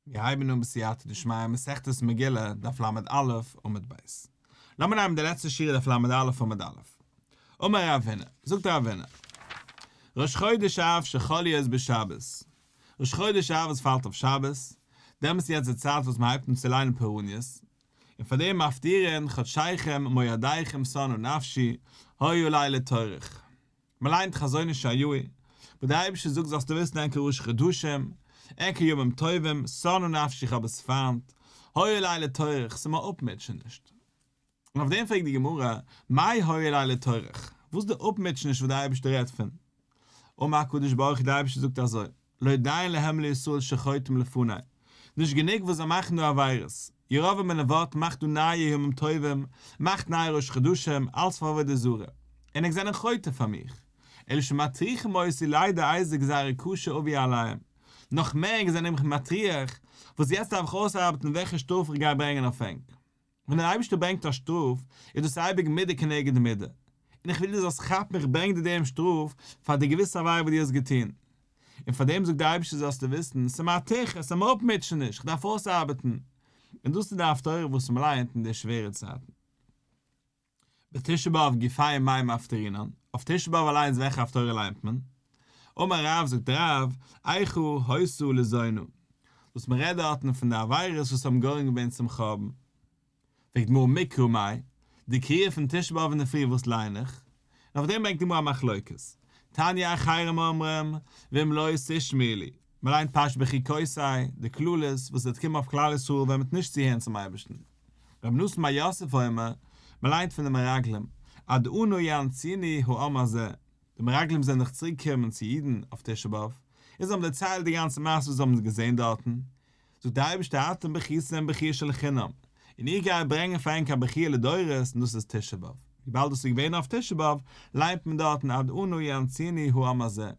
מיר הייבן אן בסייעתא דשמיא מסכת מגילה, דף ל"א, עמוד ב'. לאמיר נעמען די לעצטע שורה דף ל"א עמוד א'. אמר רב הונא, זאגט רב הונא, ראש חודש אב שחל להיות בשבת, ראש חודש אב וואס פאלט אויף שבת, דעמאלטס איז יעצט די צייט וואס מען הייבט אן צו ליינען פורעניות, און פאר דעם מפטירין חדשיכם מועדיכם שנאה נפשי, היו עלי לטורח. מען ליינט חזון ישעיהו, וואס דער אייבערשטער זאגט זאלסטו וויסן ענקער ראש חדשים, ענקער ימים טובים, שנאה נפשי איך האב עס פיינט, היו עלי לטורח, ס'איז מיר אפמוטשענישט. און אויף דעם פרעגט די גמרא, מאי היו עלי לטורח, וואס איז די אפמוטשעניש וואס דער אייבערשטער רעדט פון? אמר הקדוש ברוך הוא דער אייבערשטער זאגט אזוי, לא דיין להם לישראל שחוטאים לפני, נישט גענוג וואס זיי מאכן דא עבירות, ירבעם בן נבט מאכט דא נייע ימים טובים, מאכט נייע ראש חדשים, אלץ פאר עבודה זרה, און ענק זענען חוטא פאר מיך, אלא שמטריחים אותי לידע איזה גזירה קשה אביא עליהם, נאך מער ענק זענען מיך מטריח, וואס יעצט דארף איך אויסארבעטן וועלכע שטראף איך גיי ברענגען אויף ענק. ווען דער אייבערשטער ברענגט א שטראף, איז דאס אייביג מידה כנגד מידה, און איך וויל דו זאלסט כאפן איך ברענג דיר דעם שטראף פאר די געוויסע עבירה וואס דו האסט געטון, און פאר דעם זאגט דער אייבערשטער זאלסטו וויסן, ס'איז מיר א טירחא, ס'איז מיר אפמוטשעניש, איך דארף אויסארבעטן, און דאס איז די הפטורה וואס מען לייענט אין די שווערע צייטן. בתשעה באב גופיה מאי מפטרינן, אויף תשעה באב אליינס וועלכע הפטורה לייענט מען? אמר רב זאגט רב, איכה היתה לזונה, וואס מען רעדט דארטן פון די עבירות וואס האבן גורם געווען צום חורבן. פרעגט די גמרא מקרא מאי, די קריאה פון תשעה באב אינדערפרי וואס ליין איך? און אויף דעם ברענגט די גמרא א מחלוקת, תניא אחרים אומרים, ואם לא תשמעו לי, מען ליינט פרשת בחוקותי, די קללות וואס וועט קומען אויף כלל ישראל ווען מען וועט נישט צוהערן צום אייבערשטן. רבי נתן בר יוסף אומר, מען ליינט פון די מרגלים, עד אנה יאנצוני העם הזה, די מרגלים זענען דאך צוריק געקומען צו אידן אויף תשעה באב, און זיי האבן דערציילט די גאנצע מעשה וואס זיי האבן געזען דארטן, זאגט דער אייבערשטער אתם בכיתם בכיה של חינם, און איך גיי ברענגען פאר ענק א בכיה לדורות, און דאס איז תשעה באב, וויבאלד דאס איז געווען אויף תשעה באב, ליינט מען דארטן עד אנה יאנצוני העם הזה.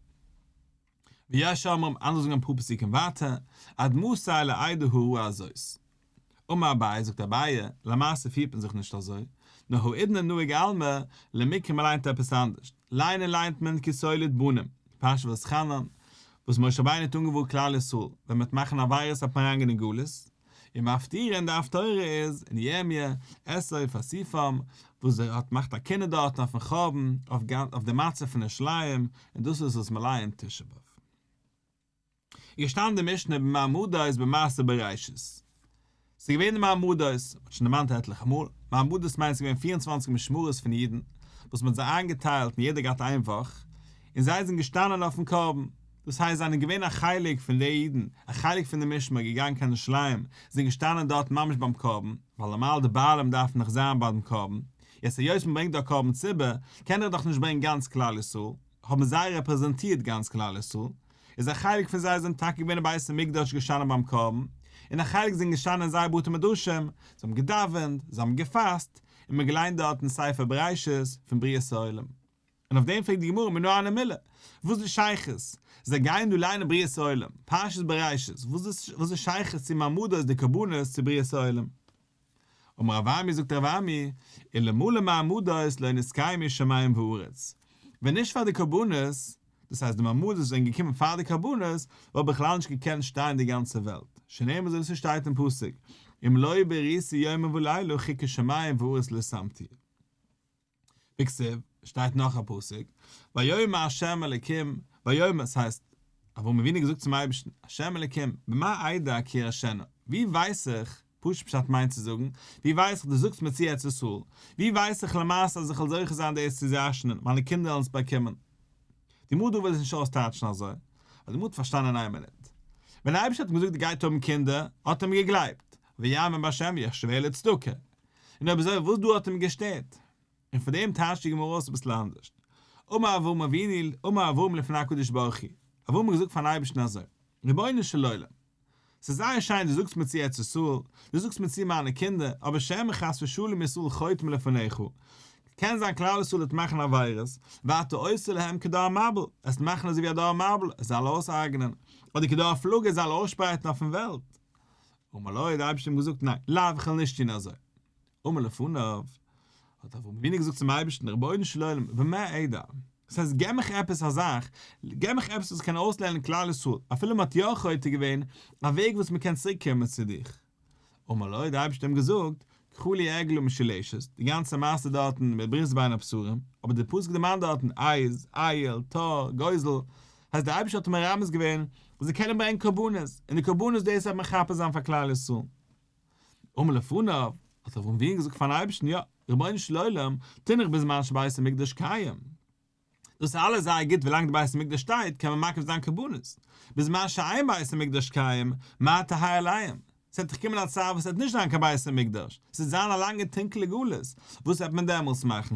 ויש אומרים, אנדערע זאגן אפאר פסוקים ווייטער, עד מתי לעדה הרעה הזאת. אמר אביי, זאגט אביי, למעשה פירט מען זיך נישט אזוי, נאר האידנא נהוג עלמא, למיקרי מען ליינט עפעס אנדערש, ליינען ליינט מען כי תוליד בנים, פרשת ואתחנן, וואס משה רבינו האט אנגעווארנט כלל ישראל, ווען מען וועט מאכן עבירות וועט מען אריינגיין אין גלות, און מפטירין די הפטורה איז אין ירמיה, אסוף אסיפם, וואס ער האט מאכט א קינה דארטן אויפן חורבן, אויף די מצב פון ירושלים, און דאס איז וואס מען לייענט תשעה באב. איז געשטאנען די משנה במעמדות במעשה בראשית. ס'איז געווען די מעמדות, מ'האט שוין דערמאנט עטליכע מאל, מעמדות מיינט ס'איז געווען 24 משמרות פון אידן, וואס מ'האט זיי איינגעטיילט און יעדער געהאט איין וואך, און זיי זענען געשטאנען אויפן קרבן, דאס הייסט זיי זענען געווען א חלק פון די אידן, א חלק פון די משמר געגאנגען קיין ירושלים, זענען געשטאנען דארט ממש ביים קרבן, ווייל נארמאל די בעלים דארפן דאך זיין ביי דעם קרבן, יעצט היות מען ברענגט דא א קרבן ציבור, קען איך דאך נישט ברענגען גאנץ כלל ישראל, האבן זיי רעפרעזענטירט גאנץ כלל ישראל, איז א חלק פון זיי זענען טאקע געווען אין בית המקדש געשטאנען ביים קרבן, און א חלק זענען געשטאנען אין זייער בתי מדרשים, זיי האבן געדאווענט, זיי האבן געפאסט, און מען האט געליינט דארט אין ספר בראשית פון בריאת העולם. און אויף דעם פרעגט די גמרא מנא הני מילי, וואס איז די שייכות? זיי גייען דא ליינען בריאת העולם, פרשת בראשית, וואס איז די שייכות צו מעמדות די קרבנות צו בריאת העולם? אמר רב אמי זאגט רב אמי, אלמלא מעמדות לא נתקיימו שמים וארץ, ווען נישט פאר די קרבנות, דאס הייסט די מעמדות זענען געקומען פאר די קרבנות, וואלט בכלל נישט געקענט שטיין די גאנצע וועלט, שנאמר אזוי ווי ס'שטייט אין פסוק, אם לא בריתי יומם ולילה חוקות שמים וארץ לא שמתי. וכתיב, שטייט נאך א פסוק, ויאמר ה' אלקים, ויאמר, ס'הייסט, אברהם אבינו האט געזאגט צום אייבערשטן, ה' אלקים, במה אדע כי אירשנה, ווי ווייס איך, פשוט פשט מיינט צו זאגן, ווי ווייס איך דו זאגסט מיר צו ארץ ישראל, ווי ווייס איך למעשה אז איך וועל זוכה זיין דאס צו ירש'נען, מיינע קינדער וועלן עס באקומען. די גמרא דא וויל עס נישט אויסטייטשן אזוי, ווייל די גמרא האט פארשטאנען איין מינוט. ווען דער אייבערשטער האט אים געזאגט ער גייט האבן קינדער, האט ער אים געגלייבט, ויאמן בה' ויחשבה לצדקה. און אויב אזוי וואס דא האט אים געשטערט? און פון דעם טייטשט די גמרא אויס אביסל אנדערשט. אמר אברהם אבינו, אמר אברהם לפני הקדוש ברוך הוא, אברהם האט געזאגט פארן אייבערשטן אזוי, רבונו של עולם, ס'איז זייער שיין דו זאגסט מיר צו ארץ ישראל, דו זאגסט מיר צו מיינע קינדער, אבער שמא חס ושלום ישראל חוטאים לפניך, קען זיין כלל ישראל וועט מאכן עבירות, ואתה עושה להם כדור המבול, עסט מאכן אזוי ווי א דור המבול, עס זאל אויסהרג'נען, אדער כדור הפלגה עס זאל אויסשפרייטן אויפן וועלט. אמר לו, האט דער אייבערשטער אים געזאגט, ניין, לאו, איך וועל נישט טון אזוי. אמר לפניו, האט אברהם אבינו געזאגט צום אייבערשטן, רבונו של עולם, במה אדע? דאס הייסט געב מיך עפעס א זאך, געב מיך עפעס וואס קען אויסלערנען כלל ישראל, אפילו מען האט יא חוטא געווען, א וועג וואס מען קען צוריק קומען צו דיך. אמר לו, דער אייבערשטער האט אים געזאגט, קחה לי עגלה משולשת, די גאנצע מעשה דארטן מיט ברית בין הבתרים, אבער דער פסוק דערמאנט דארטן עז, איל, תור, גוזל, הייסט דער אייבערשטער האט אים מרמז געווען אז זיי קענען ברענגען קרבנות, און די קרבנות דאס וועט מכפר זיין פאר כלל ישראל. אמר לפניו, האט אברהם אבינו געזאגט פארן אייבערשטן, יא, רבונו של עולם, תינח בזמן שבית המקדש קיים. דאס איז אלעס זייער גוט ווילאנג די בית המקדש שטייט קען מען מקריב זיין קרבנות, בזמן שאין בית המקדש קיים, מה תהא עליהם? ס'וועט דאך קומען א צייט וואס ס'וועט נישט זיין קיין בית המקדש, ס'וועט זיין א לאנגע טונקעלע גלות, וואס וועט מען דעמאלטס מאכן?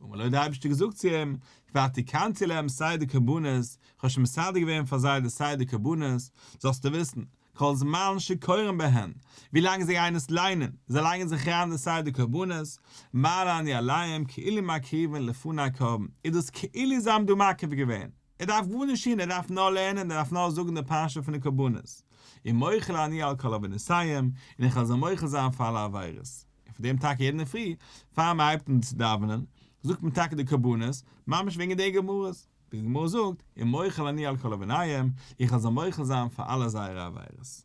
אמר לו האט דער אייבערשטער געזאגט צו אים, כבר תיקנתי להם סדר קרבנות, איך האב שוין מסדר געווען פאר זיי די סדר קרבנות, זאלסטו וויסן, כל זמן שקורין בהן, ווי לאנג זיי גייען עס ליינען, זיי לייגן זיך אריין די סדר קרבנות, מעלה אני עליהם כאילו מקריבין לפני קרבן, איז דאס כאילו זיי האבן דא מקריב געווען, ער דארף גארנישט טון, ער דארף נאר לערנען, ער דארף נאר זאגן די פרשה פון די קרבנות, ומוחל אני על כל עוונותיהם, און איך וועל זיי מוחל זיין פאר אלע עבירות. און פאר דעם טאקע יעדן אינדערפרי, פאר מען הייבט אן צו דאווענען, זאגט מען טאקע די קרבנות, ממש וועגן די גמרות, ווי די גמרא זאגט, ומוחל אני על כל עוונותיהם, איך וועל זיי מוחל זיין פאר אלע זייערע עבירות.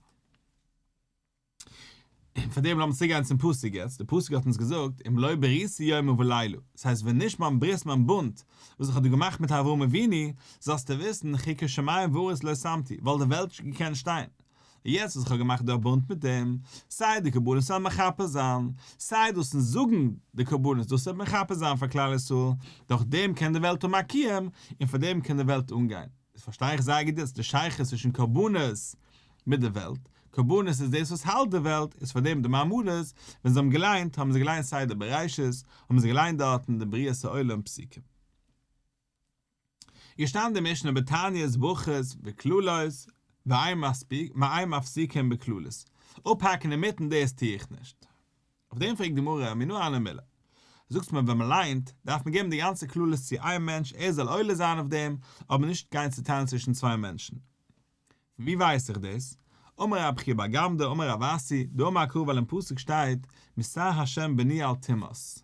און פאר דעם לאמיר צוריק גיין צום פסוק יעצט, די פסוק האט אונז געזאגט, אם לא בריתי יומם ולילה, דאס הייסט ווען נישט מיין ברית מיין בונד וואס איך האב דא געמאכט מיט אברהם אבינו, זאלסטו וויסן, חוקות שמים וארץ לא שמתי, וואלט די וועלט נישט געקענט שטיין. יעצט וואס איך האב געמאכט דא א בונד מיט אים, סיי די קרבנות זאל מכפר זיין, סיי דאס'ן זאגן די קרבנות דאס וועט מכפר זיין פאר כלל ישראל, דורך דעם קען די וועלט האבן א קיום, און פאר דעם קען די וועלט אנגיין. איז פארשטיי איך זייער גוט יעצט די שייכות צווישן קרבנות מיט די וועלט, קרבנות איז דאס וואס האלט די וועלט, איז פאר דעם די מעמדות, ווען זיי האבן געליינט האבן זיי געליינט סדר בראשית, האבן זיי געליינט דארטן די בריאת העולם פסוקים. געשטאנען די משנה בתעניות ברכות וקללות ואין מפסיקין בקללות, אפהאקן אינמיטן דאס טו איך נישט. אויף דעם פרעגט די גמרא מנא הני מילי, זאגסט מיר ווען מען ליינט דארף מען געבן די גאנצע קללות צו איין מענטש ער זאל עולה זיין אויף דעם, אבער נישט גיין צוטיילן צווישן צוויי מענטשן. פון ווי ווייס איך דאס? אמר רב חייא בר גמדא אמר רב אסי, דאמר קרא ווייל אין פסוק שטייט מסר ה' בני אל תמאס.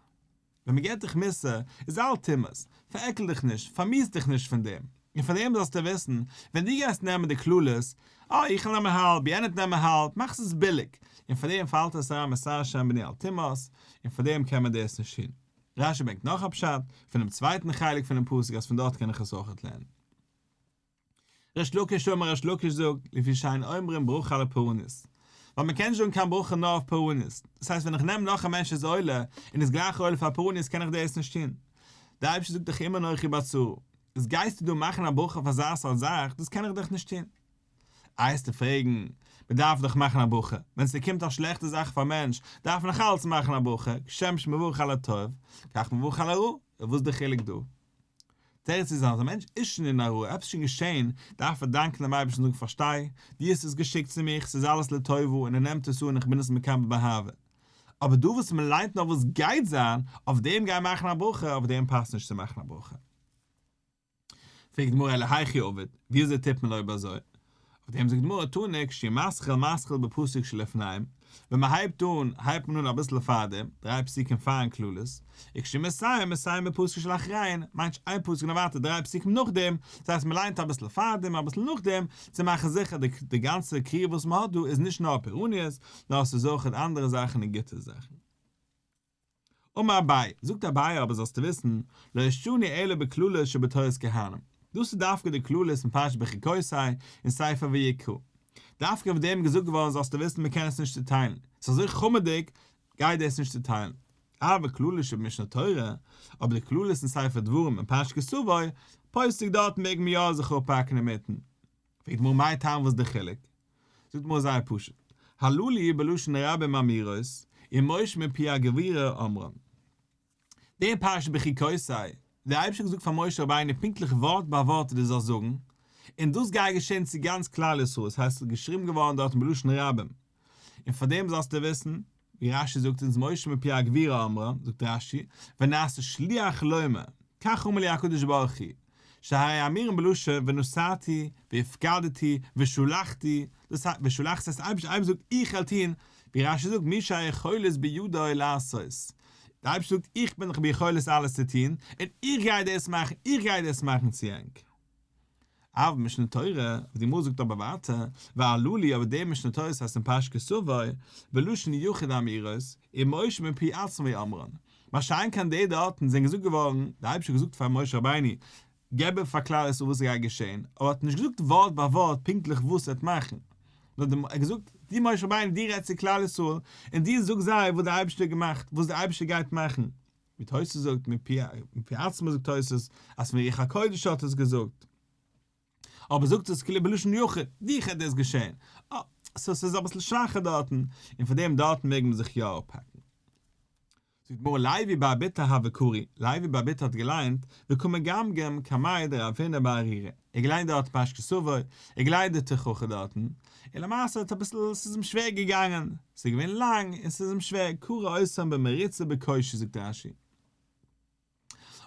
ווען מען געבט דיך מוסר, איז אל תמאס, פארעקל דיך נישט, פארמיאוס דיך נישט פון דעם. און פאר דעם זאלסטו וויסן, ווען דו גייסט נעמען די קללות, אה, איך וועל נעמען האלב, יענער וועט נעמען האלב, מאכסט עס ביליג. און פאר דעם פאלט עס אריין מסר השם בני אל תמאס, און פאר דעם קען מען דאס נישט טון. רש"י ברענגט נאך א פשט, פונעם צווייטן חלק פונעם פסוק אז פון דארט קען איך עס אויכעט לערנען. ריש לקיש אמר ריש לקיש זאגט, לפי שאין אומרים ברכה על הפורענות. ווייל מען קען נישט זאגן קיין ברכה נאר אויף פורענות. דאס הייסט ווען איך נעם נאך א מענטש'ס עולה און איז גלייך עולה פאר פורענות קען איך דאס נישט טון. דער אייבערשטער זאגט דאך עמו אנכי בצרה. איז גייסטו דא מאכן א ברכה אויף אזא סארט זאך, דאס קען איך דאך נישט טון. וועסטו פרעגן, מען דארף דאך מאכן א ברכה, ווען ס'קומט א שלעכטע זאך פאר א מענטש, דארף מען נאך אלץ מאכן א ברכה, כשם שמברך על הטוב, כך מברך על הרע, וואס איז די חילוק דא? תירוץ איז אז א מענטש איז שוין אין א רעה, עפעס איז שוין געשען, דארף ער דאנקען דעם אייבערשטן און זאגן פארשטיי, דו האסט עס געשיקט צו מיך, ס'איז אלעס לטובה און ער נעמט עס אן איך בין עס מקבל באהבה. אבער דא וואס מען ליינט נאר וואס גייט זיין, אויף דעם גיין מאכן א ברכה, אויף דעם פאסט נישט צו מאכן א ברכה. פרעגט די גמרא אלא היכי עביד, ווי אזוי טוט מען אויב אזוי? אויף דעם זאגט די גמרא תנא כשהוא מתחיל מתחיל בפסוק שלפניהם, ווען מען הייבט אן, הייבט מען אן אביסל פאר דעם, דריי פסוקים פארן קללות, וכשהוא מסיים מסיים בפסוק שלאחריהן, מיינט נישט איין פסוק און ווייטער דריי פסוקים נאכדעם, דאס הייסט מען ליינט אביסל פארדעם אביסל נאכדעם, צו מאכן זיכער די די גאנצע קריאה וואס מען האט דא איז נישט נאר פורעניות, נאר עס איז אויך אנדערע זאכן און גוטע זאכן. אמר אביי, זאגט אביי אבער זאלסטו וויסן, לא שנו אלא בקללות שבתורת כהנים, דאס איז דווקא די קללות אין פרשת בחוקותי און ספר ויקרא, דווקא אויף דעם געזאגט געווארן זאלסטו וויסן מען קען עס נישט צוטיילן, ס'איז אזוי חמור'דיג, גיי דאס נישט צוטיילן. אבל קללות שבמשנה תורה, אבער די קללות אין ספר דברים און פרשת כי תבוא, פוסק דארט מעג מען יא זיך אפהאקן אינמיטן. פרעגט די גמרא מאי טעמא וואס איז די חילוק? זאגט די גמרא זייער פשוט, הללו בלשון רבים אמירות, ומשה מפי הגבורה אמרן. די פרשת בחוקותי, דער אייבערשטער האט געזאגט פאר משה רבינו פונקטליך ווארט ביי ווארט דו זאלסט זאגן, און דאס גייט געשען צו גאנץ כלל ישראל, עס הייסט עס איז געשריבן געווארן דארטן בלשון רבים, און פאר דעם זאלסטו וויסן, ווי רש"י זאגט אונז משה מפי הגבורה אמרן, זאגט רש"י, ונעשה שליח לומר, כך אמר לי הקדוש ברוך הוא, שהרי אמירן בלשון ונשאתי והפקדתי ושלחתי, דאס הייסט ושלחתי הייסט אייבערשטער אייבערשטער זאגט איך וועל טון, ווי רש"י זאגט מי שהיכולת בידו לעשות. דער אייבערשטער זאגט איך בין דאך ביכולת אלעס צו טון, און איך גיי דאס מאכן, איך גיי דאס מאכן צו ענק. אבל משנה תורה, וואס די גמרא זאגט אבער ווייטער, והללו אבער די משנה תורה הייסט אין פרשת כי תבוא, בלשון יחיד אמירות, ומשה מפי עצמו אמרן. מה שאין כן די דארטן זענען געזאגט געווארן, דער אייבערשטער האט געזאגט פאר משה רבינו, געב איבער פאר כלל ישראל וואס ס'גייט געשען, אבער האט נישט געזאגט ווארט ביי ווארט פונקטליך וואס ער וועט מאכן, נאר ער האט געזאגט, דו משה רבינו דו רעדסט צו כלל ישראל, און דו זאגסט זיי וואס דער אייבערשטער האט געמאכט, וואס דער אייבערשטער גייט מאכן. ווי תוס' זאגט, מפי עצמו זאגט תוס', אז פון רוח הקודש האט ער עס געזאגט. אבער זאגט עס כאילו בלשון יחיד, דיך העט דאס געשען. אה, סאו ס'איז אביסל שוואכער דארטן, און פאר דעם דארטן מעג מען זיך יא אפהאקן. זאגט די גמרא לוי בר בוטא הוה קרי, לוי בר בוטא האט געליינט, וקא מגמגם קמיה דרב הונא בר ערירי, ער האט געליינט דארט פרשת כי תבוא, ער האט געליינט די תוכחה דארטן, און למעשה האט אביסל, ס'איז אים שווער געגאנגען, ס'איז געווען לאנג און ס'איז אים שווער, קרא אותם במרוצה בקושי זאגט רש"י.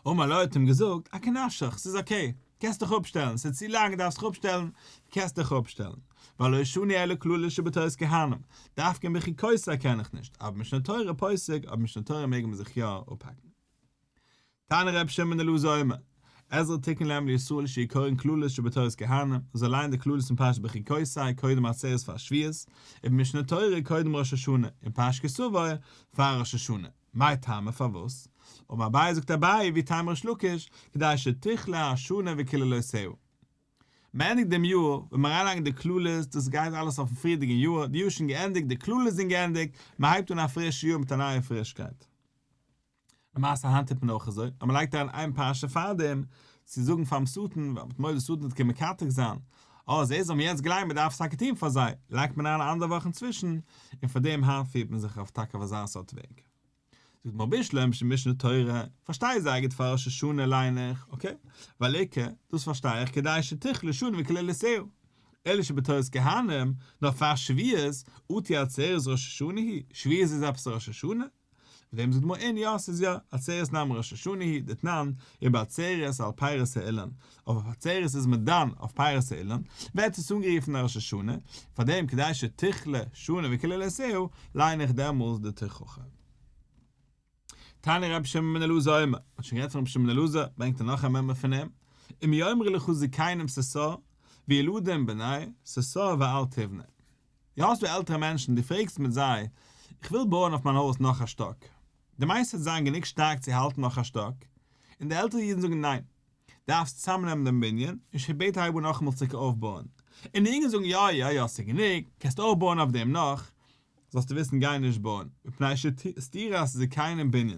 אמר ליה האט אים געזאגט, אקי נפשך, ס'איז okay, קענסט דיך אפשטעלן, ס'איז צו לאנג דארפסט דיך אפשטעלן, קענסט דיך אפשטעלן. והלא שנו אלא קללות שבתורת כהנים, דווקא אין בחוקותי קען איך נישט, אבער משנה תורה פוסק, אבער משנה תורה מעג מען זיך יא אפהאקן. תנא רבי שמעון בן אלעזר אומר, עזרא תיקן להם לישראל שיהיו קורין קללות שבתורת כהנים, מען זאל לייענען די קללות פון פרשת בחוקותי קודם עצרת פאר שבועות, ובמשנה תורה קודם ראש השנה, און פרשת כי תבוא פאר ראש השנה. מאי טעמא פארוואס? אמר אביי זאגט אביי ואיתימא ריש לקיש, כדי שתכלה השנה וקללותיה. מען ענדיגט דעם יאר, ווען מען אריינלייגן די קללות, דאס גייט אלעס אויפן פריערדיגן יאר, די יאר איז שוין געענדיגט, די קללות זענען געענדיגט, מען הייבט אן א פרישע יאר מיט א נייע פרישקייט. למעשה היינט טוט מען אויך אזוי, אז מען לייגט אריין איין פרשה פארדעם, צו זאגן פאר'ן שטן, ווייל מיט מורא די שטן וועט קומען מקטרג זיין, אה זיי האבן יעצט געליינט מען דארף עס טאקע טון פאר זיי, לייגט מען אריין א אנדערע וואך אינצווישן, און פאר דעם היינט פירט מען זיך אויף טאקע אויף אזא סארט וועג. זאגט מר בשלמא משנה תורה, פארשטיי זייער גוט פאר ראש השנה ליין איך, okay, ווייל איכא, דאס פארשטיי איך כדי שתכלה שנה וקללותיה, אלא שבתורת כהנים, נאר פאר שבועות, אטו עצרת ראש השנה היא, שבועות איז עפעס ראש השנה? אויף דעם זאגט די גמרא אין יא ס'איז יא, עצרת נמי ראש השנה היא, דתנן, ובעצרת על פירות האילן, אויף עצרת איז מען דן אויף פירות האילן, ווערט עס אנגערופן א ראש השנה, פאר דעם כדי שתכלה שנה וקללותיה, ליין איך דעמאלס די תוכחה. תניא רבי שמעון בן אלעזר אומר, מ'האט שוין גערעדט פון רבי שמעון בן אלעזר, ברענגט ער נאך א מימרא פון אים, אם יאמרו לך זקנים סתר, וילדים בנה, סתר ואל תבנה. דו האסט דא עלטערע מענטשן, דו פרעגסט מיט זיי, איך וויל בויען אויף מיין הויז נאך א שטאק, דו מיינסט ס'וועט זיין גענוג שטארק צו האלטן נאך א שטאק? און די עלטערע אידן זאגן ניין, דארפסט צוזאמנעמען דעם בנין און שפעטער הייב אן נאכאמאל צוריק אויפבויען, און די יונגע זאגן יא יא יא ס'איז גענוג, קענסט אויפבויען אויף דעם נאך, זאלסטו וויסן גיי נישט בויען, מפני שסתירת זקנים בנין,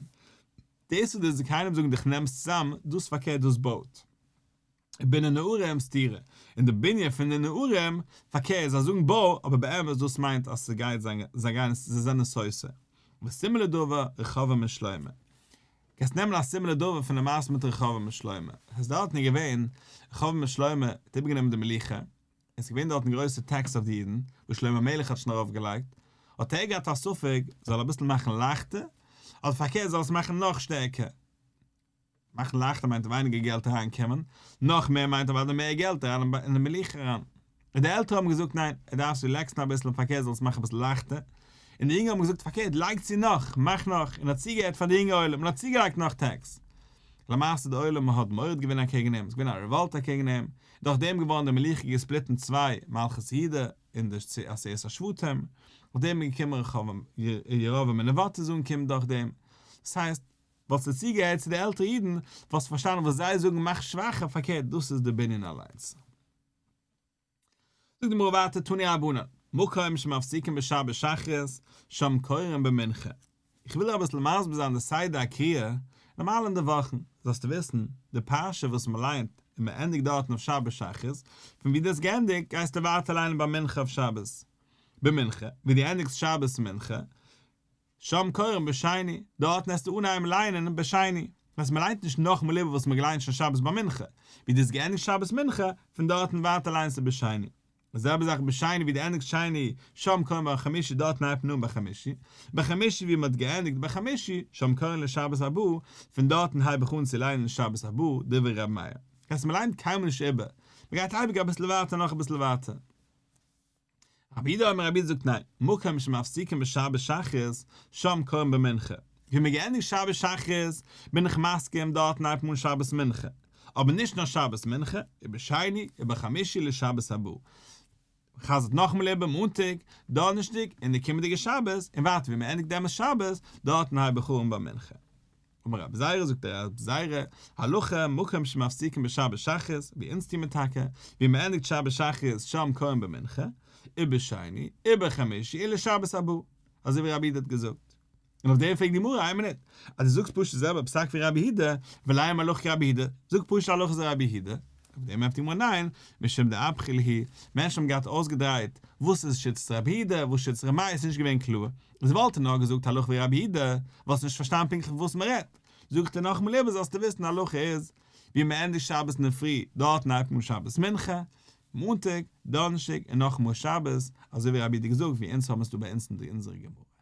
דאס וואס די זקנים זאגן דיך נעמסט צוזאם, דאס פארקערט דאס בויט. בנין נערים סתירה, און די בנין פון די נערים, פארקערט זיי זאגן בוי, אבער באמת דאס מיינט אז ס'גייט זיין, זיי גייען עס, זיי זענען סותר. וסימן לדבר, רחבעם און שלמה. קענסט נעמען א סימן לדבר פון די מעשה מיט רחבעם און שלמה. עס איז דארטן געווען, רחבעם און שלמה האט איבערגענומען די מלוכה, און עס איז געווען דארטן גרויסע tax אויף די אידן, וואס שלמה המלך האט שוין ארויפגעלייגט, האט ער געהאט א ספק, זאל אביסל מאכן לייכטער, אדער פארקערט זאל עס מאכן נאך שטערקער. מאכן לייכטער מיינט ווייניגער געלט אריין קומען, נאך מער מיינט אוודאי מער געלט אריין אין די מלוכה אריין. און די עלטערע האבן געזאגט ניין, ער דארף עס relax ן אביסל און פארקערט זאל עס מאכן אביסל לייכטער, און די יונגע האבן געזאגט פארקערט לייג צו נאך, מאך נאך, און האט צוגעהערט פאר די יונגע עולם און האט צוגעלייגט נאך tax. למעשה די עולם האט מורד געווען אקעגן אים, עס איז געווען א revolt אקעגן אים, דורך דעם געווארן די מלוכה גע split אין צוויי, מלכות יהודה און די עשרת השבטים, נאך דעם איז געקומען ירבעם בן נבט איז אנגעקומען דורך דעם, דאס הייסט, וואלסטו צוגעהערט צו די עלטערע אידן, וואלסטו פארשטאנען וואס זיי זאגן מאכט שוואכער, פארקערט דאס איז די בנין אליינס. זאגט די גמרא ווייטער תנו רבנן, מקום שמפסיקין בשבת שחרית, שם קורין במנחה. איך וויל דיר אביסל מסביר זיין די סדר הקריאה, נארמאל אין די וואכן, זאלסטו וויסן, די פרשה וואס מען ליינט און מען ענדיגט דארטן אויף שבת שחרית, פון ווי דו האסט געענדיגט גייסטו ווייטער ליינען ביי מנחה אויף שבת במנחה, ווי דו ענדיגסט שבת מנחה, שם קורין בשני, דארטן העסטו אנהייבן ליינען בשני, אז מען ליינט נישט נאכאמאל איבער וואס מען געליינט שוין שבת ביי מנחה, ווי דו האסט געענדיגט שבת מנחה, פון דארטן ווייטער ליינסטו בשני. די זעלבע זאך בשני ווי דו ענדיגסט שני, שם קורין בחמישי דארטן הייבט מען אן בחמישי, בחמישי ווי מען האט געענדיגט בחמישי, שם קורין לשבת הבא, פון דארטן הייב איך אן צו ליינען שבת הבא, דברי ר' מאיר. הייסט מען ליינט קיינמאל נישט איבער, מען גייט אייביג אביסל ווייטער נאך אביסל ווייטער. רבי יהודה אומר רבי יהודה זאגט ניין, מקום שמפסיקין בשבת שחרית, שם קורין במנחה. ווי מ'האט געענדיגט שבת שחרית, בין איך מסכים דארטן הייבט מען אן שבת מנחה, אבער נישט נאר שבת מנחה, ובשני, ובחמישי לשבת הבאה. חזר'ט נאכאמאל איבער מאנטאג, דאנערשטאג, און די קומענדיגע שבת, און ווייטער ווי מ'ענדיגט דעמאלס שבת, דארטן הייב איך אן ביי מנחה. אמר רבי זירא זאגט דער רבי זירא, הלכה מקום שמפסיקין בשבת שחרית, ווי אונז טוהן מיר טאקע, ווי מ'ענדיגט שבת שחרית שם קורין במנחה, ובשני, ובחמישי, ולשבת הבאה, אזוי ווי רבי יהודה האט געזאגט. און אויף דעם פרעגט די גמרא, איין מינוט, אז דו זאגסט פשוט די זעלבע פסק ווי רבי יהודה, ולימא הלכה כרבי יהודה, זאג פשוט הלכה איז רבי יהודה, אויף דעם ענטפערט די גמרא ניין, משום דאפכי להו, מענטשן האבן געהאט אויסגעדרייט וואס איז שיטת רבי יהודה, וואס שיטת רבי מאיר, עס איז נישט געווען קלאר, איז וואלט ער נאר געזאגט הלכה ווי רבי יהודה, וואלסטו נישט פארשטאנען פונקטליך וואס מען רעדט, זאג איך דיר נאכאמאל איבער זאלסטו וויסן הלכה איז, ווי מען ענדיגט שבת אינדערפרי, דארטן הייבט מען אן שבת מנחה, מאנטאג, דאנערשטאג און נאכאמאל שבת, אזוי ווי רבי יהודה געזאגט ווי אונז האבן עס דא ביי אונז אין אונזערע גמרא.